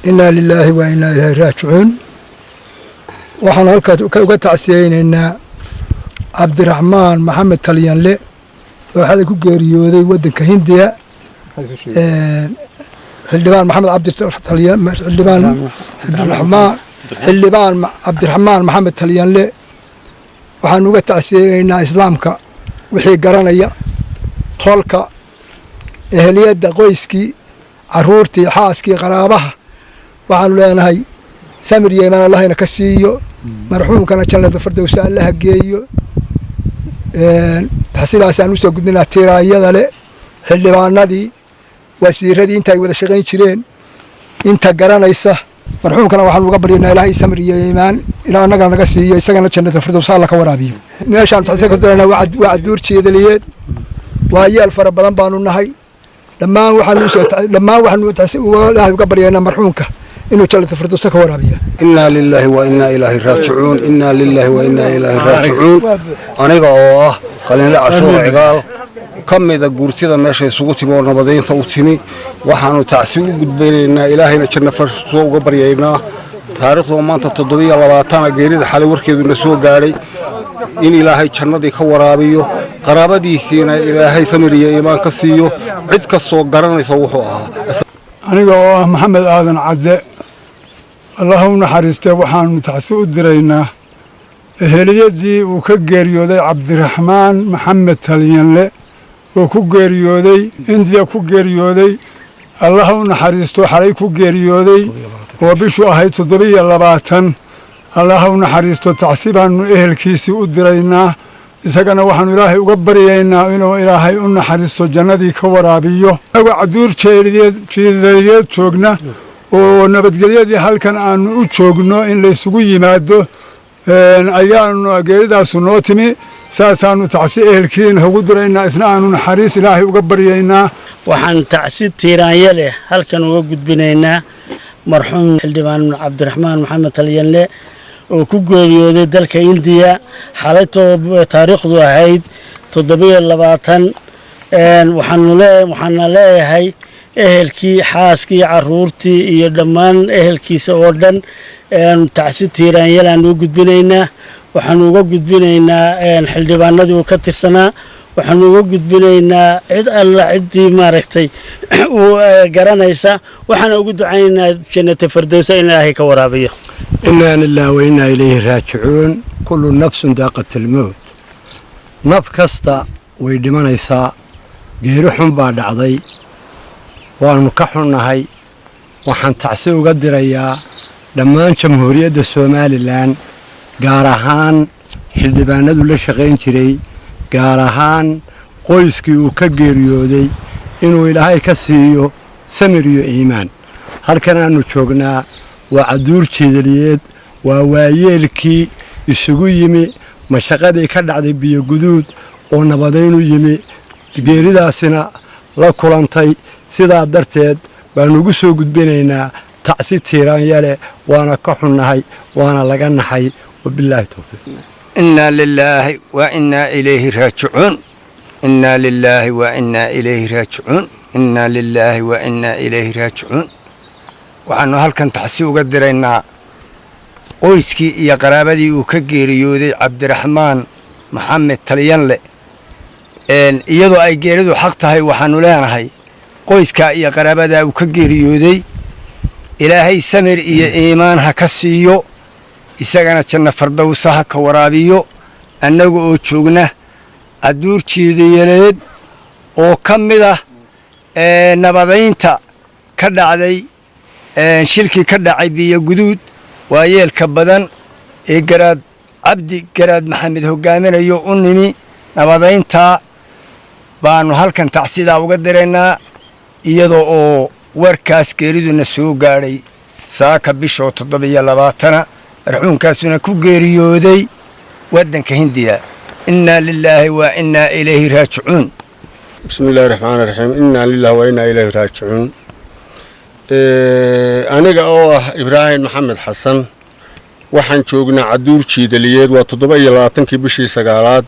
Innaa lilaahi wa innaa ilaahi raajicuun. Waxaan halkaas uga tacsiyeynaynaa Cabdiraxmaan Maxamed Talyanle oo xalay ku geeriyooday waddanka Hindiya. Xildhibaan Maxamed Cabdi, xildhibaan Cabdiraxmaan, xildhibaan Cabdiraxmaan Maxamed Talyanle waxaan uga tacsiyeynaynaa islaamka wixii garanaya, tolka, eheliyadda, qoyskii, caruurtii, xaaskii, qaraabaha. Waxaanu leenahay samir yeeman Allahayna ka siiyo, marxuumkana jannada fardowsa Allaha geeyo. Sidaasaan usoo gudbinaa tiiraanyada le xildhibaanadii, wasiiradii, inta ay wada shaqayn jireen, inta garanaysa. Marxuumkana waxaanu uga baryanaa Ilaahay samir iyo iimaan ilaa annagana naga siiyo, isagana jannada fardowsa Alla ka waraabiyo. Meeshaan tacsiya ka dirana waa Caduur Jeedaliyeed. Waa yeel fara badan baanu nahay dhammaan. Waxaanu usoo dhammaan waxaanu Ilaahay uga baryanaa marxuumka inuu jannada fardowsa ka waraabiyo. Innaa lilaahi wa innaa ilaahi raajicuun. Innaa lilaahi wa innaa ilaahi raajicuun. Aniga oo ah Qalinle Cashuur Cigaal, ka mida guurtida meesha isugu timi oo nabadaynta u timi, waxaanu tacsi u gudbaynaynaa, Ilaahayna janno farsoo uga baryaynaa, taariikhdu maanta 27-na geerida xalay warkeeduna soo gaadhay, in Ilaahay jannadii ka waraabiyo, qaraabadiisiina Ilaahay samir iyo iimaan ka siiyo, cid kastoo garanaysa wuxuu ahaa. Aniga oo ah Maxamed Aadan Cadde, Allah u naxariistee, waxaanu tacsi u diraynaa eheliyadii uu ka geeriyooday Cabdiraxmaan Maxamed Talyanle oo ku geeriyooday Indiya ku geeriyooday. Allah u naxariisto, xalay ku geeriyooday oo bishu ahayd 27. Allah u naxariisto. Tacsi baanu ehelkiisii u diraynaa, isagana waxaanu Ilaahay uga baryaynaa inuu Ilaahay u naxariisto, jannadii ka waraabiyo. Anagoo Caduur Jeedaliyeed joogna oo nabadgelyadii halkan aanu u joogno in laysugu yimaado ayaanu geeridaasu noo timi. Saasaanu tacsi ehelkiina ugu diraynaa, isna aanu naxariis Ilaahay uga baryaynaa. Waxaan tacsi tiiraanya leh halkan uga gudbinaynaa marxuum xildhibaan Cabdiraxmaan Maxamed Talyanle oo ku geeriyooday dalka Indiya xalaytoo taariikhdu ahayd 27. Waxaana leeyahay ehelkii, xaaskii, caruurtii iyo dhammaan ehelkiisa oo dhan tacsi tiiraanyalaan u gudbinaynaa. Waxaanu uga gudbinaynaa xildhibaanadii uu ka tirsanaa, waxaanu uga gudbinaynaa cid alla ciddii maaragtay uu garanaysa. Waxaana ugu ducaynaynaa jannata fardowsa in Ilaahay ka waraabiyo. Innaa lillahi wa innaa ilayhi raajicuun. Kullu nafsun daaqat almowt, naf kasta way dhimanaysaa. Geeri xun baa dhacday, waannu ka xunnahay. Waxaan tacsi uga dirayaa dhammaan Jamhuuriyadda Somalilan, gaar ahaan xildhibaanadu la shaqayn jiray, gaar ahaan qoyskii uu ka geeriyooday, inuu Ilaahay ka siiyo samir iyo iimaan. Halkan aannu joognaa waa Caduur Jeedaliyeed, waa waayeelkii isugu yimi mashaqadii ka dhacday Biyoguduud oo nabadaynu yimi, geeridaasina la kulantay. Sidaa darteed baannu ugu soo gudbinaynaa tacsi tiiraanyale, waana ka xunnahay, waana laga naxay. Wabilaahi towfiiq. Innaa lilaahi wa innaa ilayhi raajicuun. Innaa lilaahi wa innaa ilayhi raajicuun. Innaa lilaahi wa innaa ilayhi raajicuun. Waxaannu halkan tacsi uga diraynaa qoyskii iyo qaraabadii uu ka geeriyooday Cabdiraxmaan Maxamed Talyanle. Iyadoo ay geeridu xaq tahay, waxaannu leenahay qoyskaa iyo qaraabadaa uu ka geeriyooday Ilaahay samir iyo iimaan ha ka siiyo, isagana janno fardowsa ha ka waraabiyo. Annaga oo joogna Caduur Jiidayaleed oo ka mid ah nabadaynta ka dhacday shilkii ka dhacay Biyo Guduud, waayeelka badan ee Garaad Cabdi Garaad Maxamed hoggaaminayo u nimi nabadayntaa, baannu halkan tacsidaa uga diraynaa, iyadoo oo warkaas geeriduna soo gaadhay saaka bishoo 27-na, marxuumkaasuna ku geeriyooday waddanka Hindiya. Innaa lilaahi wa innaa ilayhi raajicuun. Bismi illahi raxmaani raxiim. Innaa lillahi wa innaa ilayhi raajicuun. Aniga oo ah Ibraahim Maxamed Xasan, waxaan joognaa Caduur Jiidaliyeed, waa 27-kii bishii sagaalaad.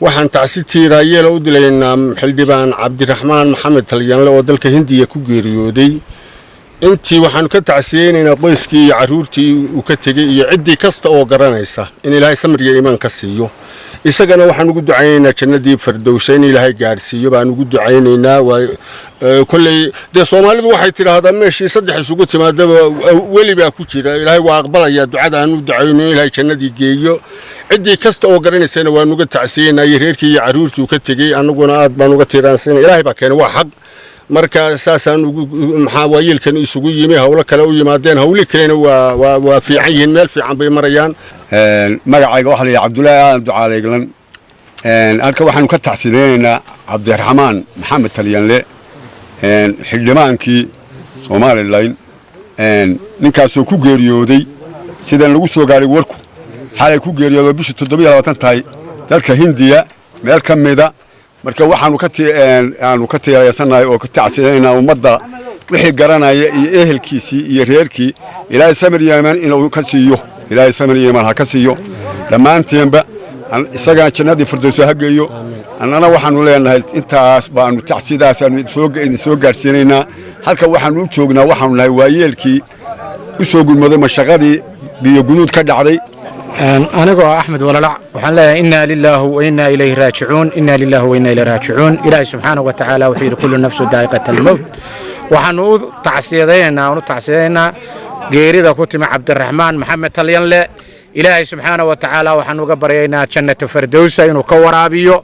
Waxaan tacsi tiiraayeela u dilaynaa xildhibaan Cabdiraxmaan Maxamed Talyanle oo dalka Hindiya ku geeriyooday. Intii waxaanu ka tacsiyeynaynaa qoyskii iyo carruurtii uu ka tegey iyo ciddii kasta oo garanaysa in Ilaahay samir iyo iimaan ka siiyo. Isagana waxaan ugu ducaynaynaa jannadii Fardowsa in Ilaahay gaadhsiiyo baan ugu ducaynaynaa. Waa kolley dee Soomaalidu waxay tidhaahdaa meeshii saddex isugu timaadaba weli baa ku jira. Ilaahay waa aqbalayaa ducada aan u ducayno in Ilaahay jannadii geeyo. Ciddii kasta oo garanaysana waan uga tacsiyeynaa iyo reerkii iyo carruurtii uu ka tegey. Annaguna aad baan uga tiiraansanay. Ilaahay baa keenay, waa xaq. Marka saasaan ugu maxaa waayeelkan isugu yimi, hawlo kale u yimaadeen, hawli kalena waa fiican yihiin, meel fiican bay marayaan. Magacayga waxaa la yidhaha Cabdullaahi Aadan Ducaaleeglan. Halka waxaanu ka tacsideynaynaa Cabdiraxmaan Maxamed Talyanle, xildhibaankii Somalilan, ninkaasoo ku geeriyooday sidan lagu soo gaaray warku xalay ku geeriyoodo bishii 27 tahay dalka Hindiya meel ka mida. Marka waxaanu ka aanu ka tiiraysannahay oo ka tacsideynaa ummadda wixii garanaya iyo ehelkiisii iyo reerkii. Ilaahay samir yeeman inuu ka siiyo, Ilaahay samir yeeman ha ka siiyo dhammaanteenba, isagana jannadii Firdowsa ha geeyo. Annana waxaanu leenahay intaas baanu tacsidaasaanu idin soo gaadhsiinaynaa. Halka waxaanu u joognaa waxaanu nahay waayeelkii u soo gurmaday mashaqadii Biyo Guduud ka dhacday. Anigoo Axmed Walalac waxaan leeyahay inaa lilaahu wa inaa ilayhi raajicuun, inaa lilaahu wa inaa ilayhi raajicuun. Ilaahay subxaanahu wa tacaala wuxuu yidhi: "Kullu nafsu daa'iqat almowt." Waxaanu u tacsiyadaynaynaa geerida ku timi Cabdiraxmaan Maxamed Talyanle. Ilaahay subxaanahu wa tacaala waxaanu uga baryaynaa jannatu Fardowsa inuu ka waraabiyo,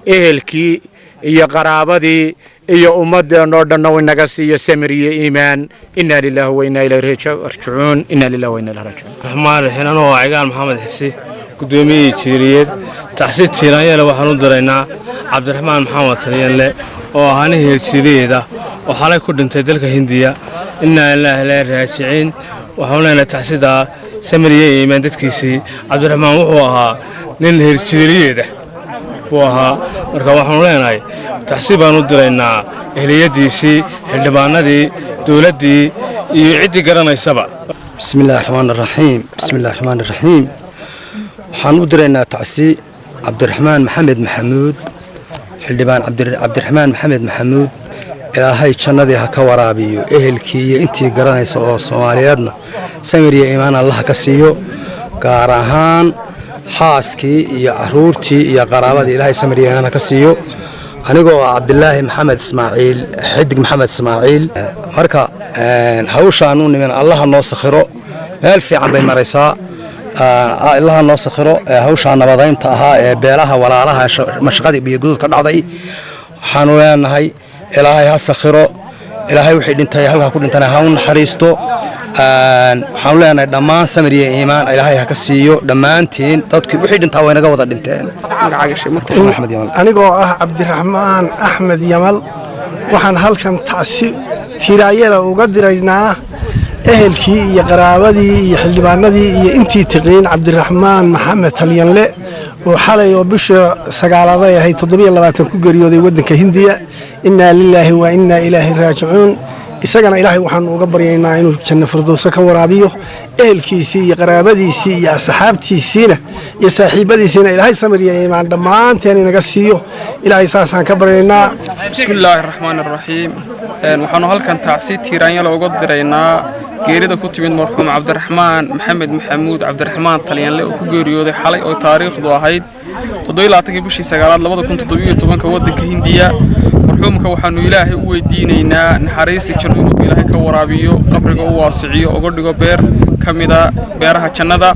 ehelkii iyo qaraabadii iyo ummaddeenoo dhanna uu inaga siiyo samir iyo iimaan. Inaa lilaahi wa inaa ilayhi raajicuun, inaa lillahi wa inaa ilayhi raajicuun. Raxmaan raxiim. Anoo Cigaal Maxamed Xisi, gudoomiyihii Jiiriyeed, tacsi tiiraanyale waxaan u diraynaa Cabdiraxmaan Maxamed Talyanle oo ahaa nin heerjiiriyeeda oo xalay ku dhintay dalka Hindiya. Innaa ilaahi ilaahi raajiciin. Waxaanu leenahay tacsidaa samiriye iimaan dadkiisii. Cabdiraxmaan wuxuu ahaa nin heerjiiriyeeda buu ahaa. Marka waxaanu leenahay tacsi baan u diraynaa ehliyadiisii, xildhibaanadii, dowladdii iyo ciddii garanaysaba. Bismi illahi raxmaan raxiim, bismi illahi raxmaan raxiim. Waxaan u diraynaa tacsi Cabdiraxmaan Maxamed Maxamuud, xildhibaan Cabdiraxmaan Maxamed Maxamuud. Ilaahay jannadii ha ka waraabiyo, ehelkii iyo intii garanaysa oo Soomaaliyeedna samir iyo iimaan Allaha ka siiyo, gaar ahaan xaaskii iyo caruurtii iyo qaraabadii. Ilaahay samir iyo iimaan ha ka siiyo. Anigoo ah Cabdilaahi Maxamed Ismaaciil, Xidig Maxamed Ismaaciil. Marka hawshaanu nimin Allaha noo sakhiro, meel fiican bay maraysaa. Allaha noo sakhiro hawshaa nabadaynta ahaa ee beelaha walaalaha mashaqadii Biyo Guduud ka dhacday. Waxaanu leenahay Ilaahay ha sakhiro, Ilaahay wixii dhintay halkaa ku dhintana ha u naxariisto. Waxaanu leenahay dhammaan samir iyo iimaan Ilaahay ha ka siiyo dhammaantiin. Dadkii wixii dhintaa way naga wada dhinteen. Anigoo ah Cabdiraxmaan Axmed Yamal, waxaan halkan tacsi tiiraayada uga diraynaa ehelkii iyo qaraabadii iyo xildhibaanadii iyo intii tiqiin Cabdiraxmaan Maxamed Talyanle oo xalay oo bisha sagaalaad ay ahayd 27 ku geeriyooday waddanka Hindiya. Innaa lilaahi wa innaa ilaahi raajicuun. Isagana Ilaahay waxaanu uga baryaynaa inuu janno Firdowso ka waraabiyo, ehelkiisii iyo qaraabadiisii iyo asxaabtiisiina iyo saaxiibadiisiina Ilaahay samir iyo iimaan dhammaanteen inaga siiyo. Ilaahay saasaan ka baryaynaa. Bismillaahi raxmaani raxiim. Waxaanu halkan tacsi tiiraanyala uga diraynaa geerida ku timid marxuum Cabdiraxmaan Maxamed Maxamuud, Cabdiraxmaan Talyanle, oo ku geeriyooday xalay oo taariikhdu ahayd 27-kii bishii sagaalaad 2017-ka waddanka Hindiya. Marxuumka waxaanu Ilaahay u weydiinaynaa naxariisi janno inuu Ilaahay ka waraabiyo, qabriga u waasiciyo, uga dhigo beer ka mida beeraha jannada.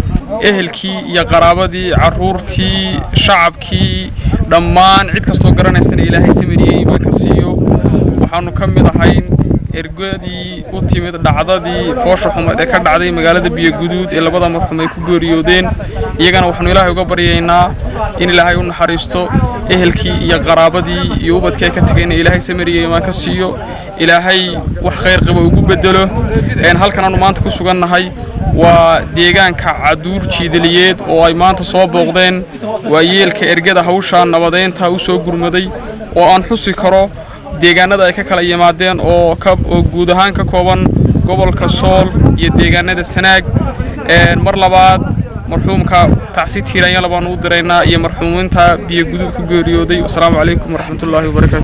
Ehelkii iyo qaraabadii, carruurtii, shacabkii, dhammaan cid kastoo garanaysana Ilaahay samiriyey iimaan ka siiyo. Waxaanu ka mid ahayn ergadii u timid dhacdadii foosha xumeed ee ka dhacday magaalada Biyoguduud ee labada marxuum ay ku geeriyoodeen. Iyagana waxaanu Ilaahay uga baryaynaa in Ilaahay u naxariisto, ehelkii iyo qaraabadii iyo ubadkii ay ka tegayna Ilaahay samiriye iimaan ka siiyo, Ilaahay wax khayr qaba ugu bedelo. Halkan aanu maanta ku sugannahay waa deegaanka Caduur Jiidaliyeed oo ay maanta soo booqdeen waayeelka ergada hawshaa nabadeynta u soo gurmaday, oo aan xusi karo deegaanada ay ka kala yimaadeen oo guud ahaan ka kooban gobolka Sool iyo deegaanada Sanaag. Mar labaad marxuumka tacsi tiiraanyala baanu u diraynaa iyo marxuuminta Biyo Guduud ku geeriyooday. Wasalaamu calaykum waraxmatullaahi wabarakaatu.